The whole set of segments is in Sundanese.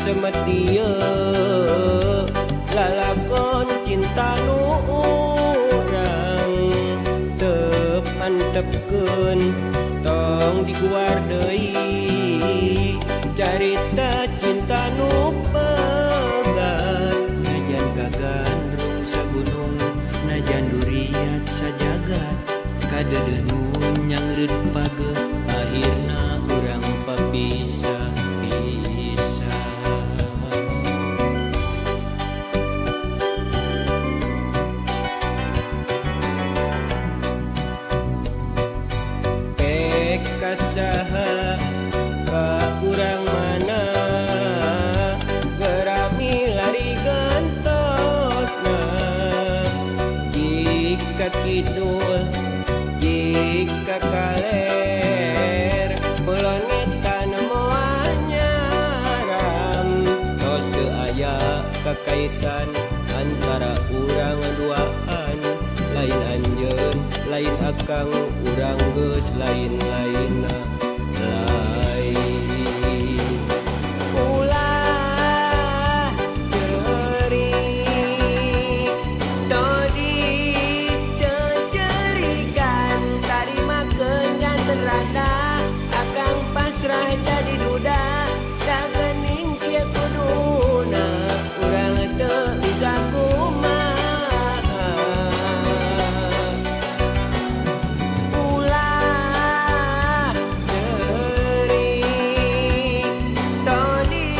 Semet ieu lalakon cinta nu urang teu mantepkeun tong diguar deui carita cinta nu pegat najan kagandrung sagunung najan duriat sajagat kadeudeuh nu nyangreut pageuh akhirna urang papisah pisah. Pek kasaha ka urang mana gerami lari gentosna jika kidul jika kaler kulon ngetan moal nyaram tos teu aya kakaitan antara urang duaan lain anjeun lain akang urang geus lain-lainna lain. Ulah ceurik todi cecerikan tarimakeun janten rada akang pasrah jadi duda da geuning kieu kuduna urang teu bisa kumaha. Ulah ceurik todi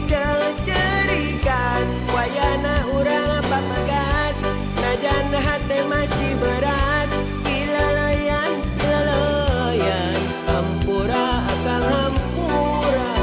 cecerikan wayana urang papegat najan hate masih berat pilaleyan pilaleyan hampura akang hampura.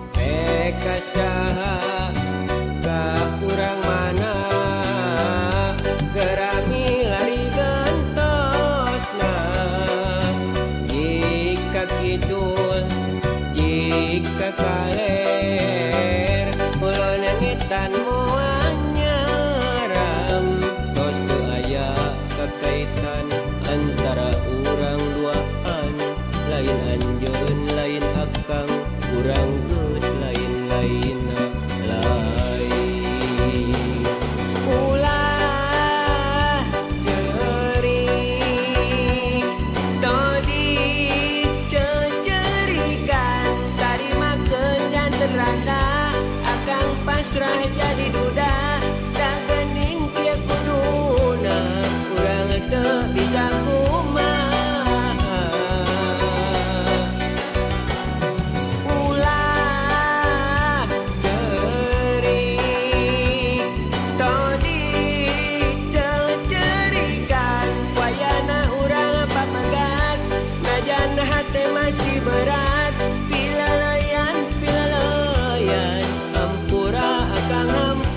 Pek kasaha ka urang mana gerami lari gentosna jika kidul jika kaler kulon ngetan moal nyaram tos teu aya kakaitan antara urang duaan lain anjeun lain akang urang geus lain-lainna lain. Ulah ceurik todi cecerikan tarimakeun janten randa akang pasrah jadi duda da geuning kieu kuduna urang teu bisa kumaha. Ulah ceurik todi cecerikan wayana urang papegat najan hate masih berat pilaleyan pilaleyan hampura akang hampura.